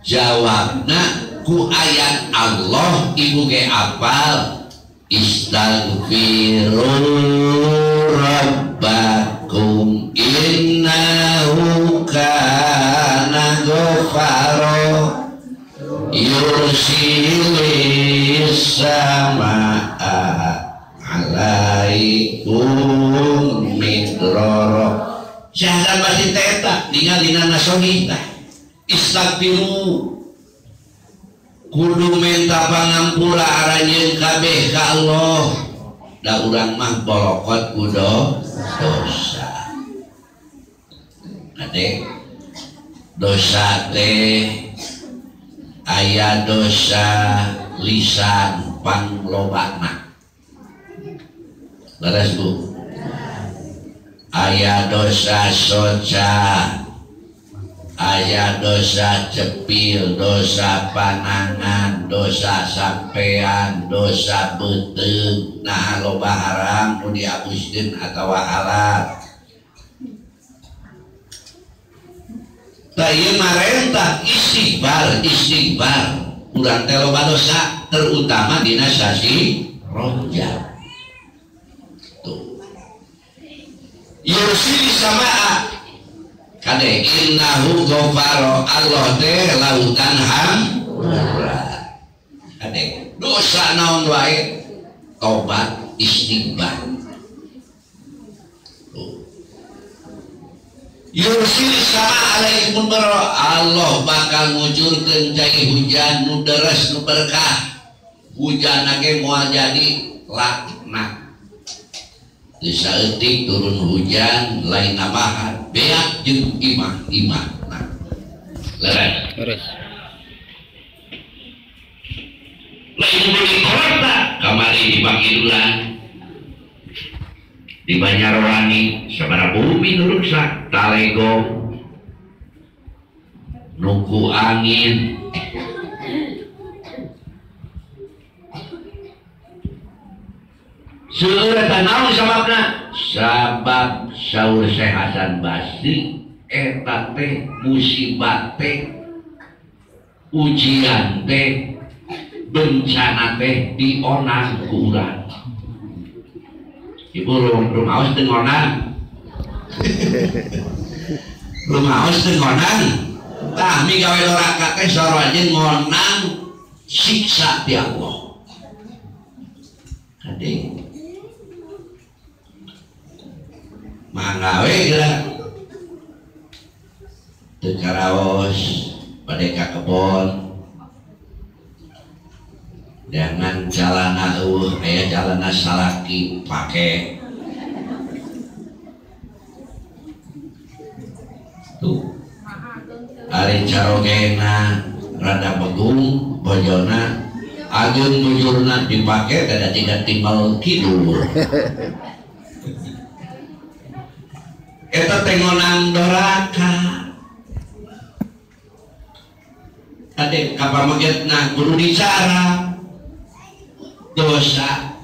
Jawabna ku ayat Allah ibu ge apal istaghfiru rabbakum innahu kana ghafara yursilis samaa alaikum midrara. Syahadan masih teta ningalina nasohi tah istaghfiru kudu menta pangampura aranjeun kabeh ka Allah. Da urang mah bolokot kudu dosa. Ade dosa teh aya dosa lisan panglobana. Leres Bu? Aya dosa soca, aya dosa cepil, dosa panangan, dosa sampean, dosa beuteung, nah loba haram nu diabuskeun atawa halal. Tah ieu marentah istighfar, istighfar. Urang teh loba dosa terutama dina sasi Rajab. Tuh. Yursilis samaa kade innahu ghafaro Allah teh lautan hampura. Kade dosa naon wae tobat istighfar. Yursilis sama alaikum baro Allah bakal ngucurkeun cai hujan nu deres nu berkah. Hujan ge moal jadi laknat. Di saeutik turun hujan lain nambahan beak jeung imah-imah. Leres. Leres. Lain beli kota kamari di Pakidulan. Di Banjarwangi sabaraha bumi nu ruksak talegong nuku angin seueur eta naon sababna sabab saur Syekh Hasan Basri eta teh musibah teh ujian teh bencana teh dionang ku urang. Ibu rumaos teu ngonang. Rumaos teu ngonang. Tah migawe doraka teh sarua jeung ngonang siksa ti Allah. Kade. Mangga we geura. Teu karaos bade ka kebon. Jangan calana eueuh aya calana salaki pake. Tuh. Ari carogena rada begung bojona ageung bujurna dipake kada tiga timbal kidul. Eta teh ngonang doraka. Ade kapamegetna kudu dicara. Dosa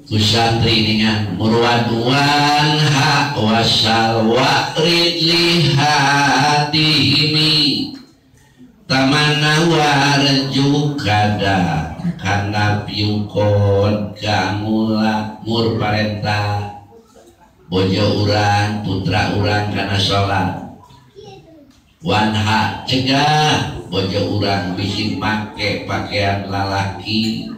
ku santri dengan murwaduan hak wasal wa ridli hadihimi tamana warju kada kana piukon kamula mur parenta bojo urang putra urang kana salat wanha cegah bojo urang bisi make pakaian lalaki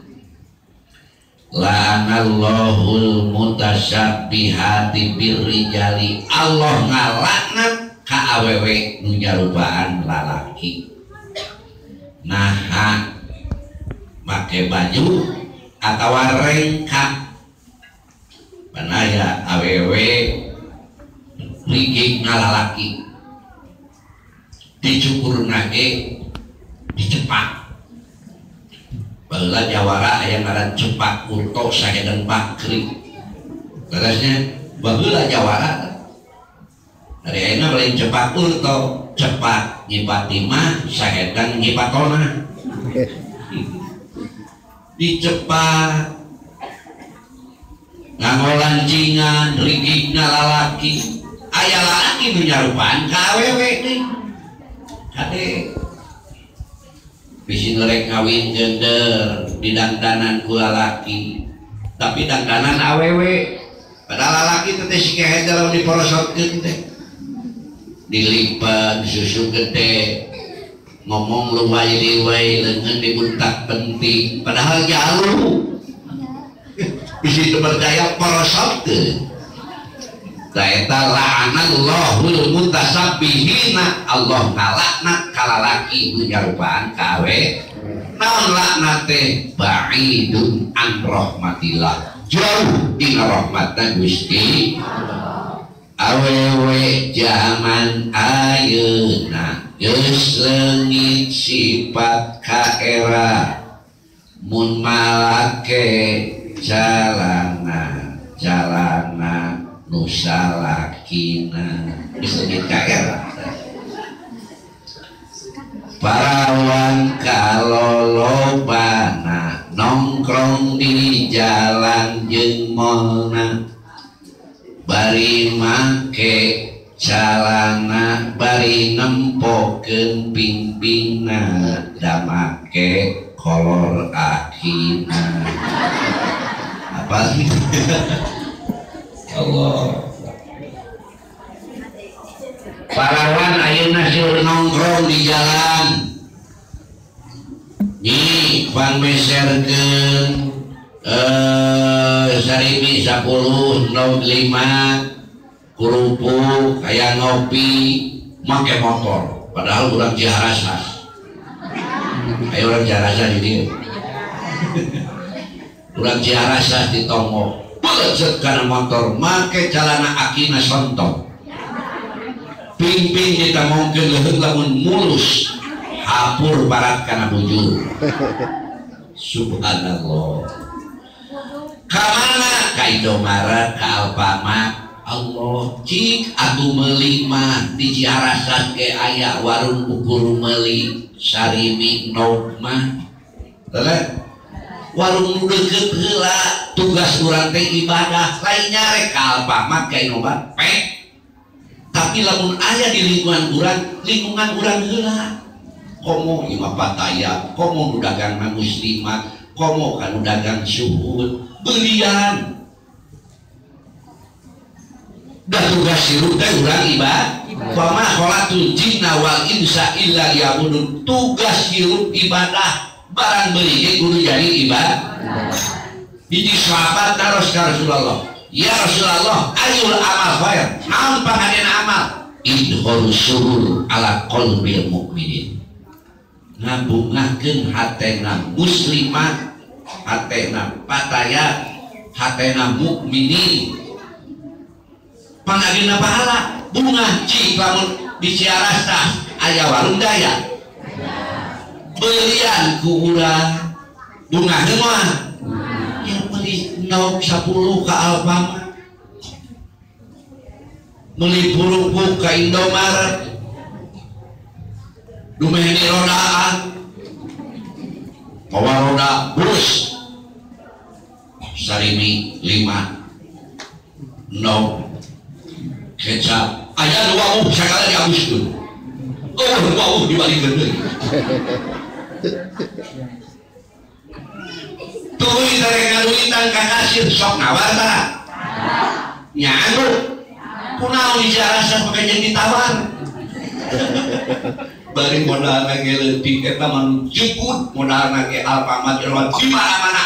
la'anallahul mutasabbihati birrijali Allah ngalaknat ka awewe nu nyarupaan lalaki naha make baju atawa rengkak panaya awewe riging ngalalaki dicukur nage dicepak baheula jawara aya ngaran cepak urto sahedeng bakri leresnya baheula jawara dari ayeuna lain cepak urto cepak nyipat timah sahedeng nyipatona dicepak nganggo lancingan rigigna lalaki aya lalaki nu nyarupaan ka awewe deui. Kade bisi nu rek kawin gender didangdanan ku lalaki tapi dangdanan awewe padahal lalaki teh si kehed lamun diporosotkeun teh dilipat susu gede ngomong luwai-liwai leungeun dibuntak penting padahal jalu bisi teu percaya porosotkeun. Eta la'anallahul mutasabbihina, Allah ngalaknat ka lalaki nu nyarupaan ka awe. Naon laknat teh? Ba'idun an rahmatillah, jauh dina rahmatna Gusti. Awewe jaman ayeuna geus leungit sifat ka era mun malake calana calana nusalakina geus leungit ka era. Parawan kalolobana nongkrong di jalan jeung molna bari make calana bari nempokeun pingpingna da make kolor akina. Apa Allah. Parawan ayeuna seueur nongkrong di jalan. Nyi pang meserkeun sarimi 10 05 kerupuk aya ngopi make motor padahal urang Ciharasas. Ayo urang Ciharasas di dieu. Urang Ciharasas di tonggo. Beuleut kana motor make calana akina sontong. Ping-ping ditamongkeun leuheung lamun mulus hapur barat kana bujur. Subhanallah. Ka mana? Ka Indomaret, ka Alfamart. Allah cik atuh meuli mah di Ciharasas ge aya warung ukur meuli sarimi nog mah. Teh warung nu deukeut heula tugas urang teh ibadah lain nyarek ka Alfamart ka Indomaret pek. Tapi lamun aya di lingkungan urang heula. Komo imah pataya, komo nu dagangna muslimat, komo kanu dagang suhud, belian. Dah tugas hirup teh urang ibadah. Wa ma khalaqtul jinna wal insa illa liya'budun. Tugas hirup ibadah, barang beli ge kudu jadi ibadah. Hiji sahabat naros ka Rasulullah. Ya Rasulullah, ayul amal khair. Naon pangadena amal? Idkhulus surur ala qalbil mukminin. Ngabungahkeun hatena muslimat, hatena pataya, hatena mukminin. Pangadena pahala, bungah cik lamun di Ciarasah aya warung daya. Belian ku urang, bungah moal. Yang beli nog 10 ka Alfamart, beli purupuk ka Indomaret, dumeh di rodaan, bawa roda bus, sarimi 5, nog kecap, aya dua sakala diabuskeun, oh dua dibalikeun deui. Tuluy tarek ngaduitan ka kasir sok nawar tah. Nyanggup. Kunaon di Ciarasas make jeung ditawar. Bari modalna ge leutik eta mah jukut modalna ge Alfamart Indomaret di mana-mana